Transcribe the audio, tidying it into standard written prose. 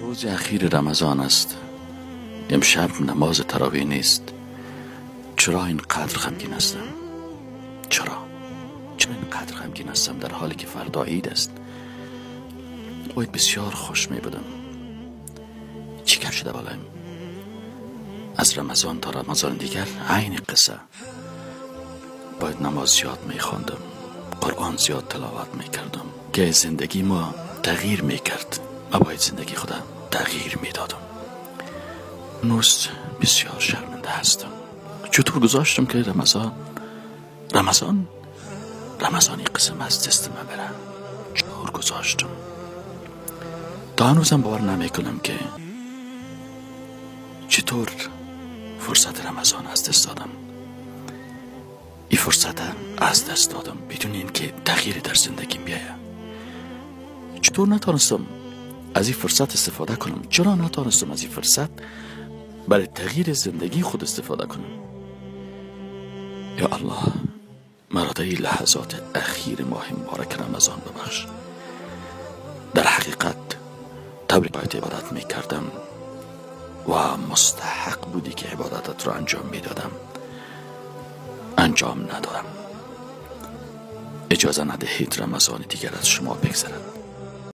روز اخیر رمضان است. امشب نماز تراویح نیست. چرا اینقدر غمگین هستم؟ چرا اینقدر غمگین هستم در حالی که فردا عید است؟ باید بسیار خوش می بودم. چی کم شده بالایم؟ از رمضان تا رمضان دیگر عین قصه. باید نماز زیاد می خواندم، قرآن زیاد تلاوت می کردم که زندگی ما تغییر می کرد. ما باید زندگی خودم تغییر می دادم. هنوز بسیار شرمنده هستم. چطور گذاشتم که رمضان قسم از دست من بره؟ چطور گذاشتم؟ تا هنوزم باور نمی کنم که چطور فرصت رمضان از دست دادم. این فرصت از دست دادم بدون اینکه تغییری در زندگیم بیاید. چطور نتانستم از این فرصت استفاده کنم؟ چرا نتانستم از این فرصت برای تغییر زندگی خود استفاده کنم؟ یا الله، مرا در این لحظات اخیر ماه مبارک رمضان ببخش. در حقیقت طبعی باید عبادت می کردم و مستحق بودی که عبادتت را انجام می دادم. انجام ندادم. اجازه ندهید رمضان دیگر از شما بگذرد.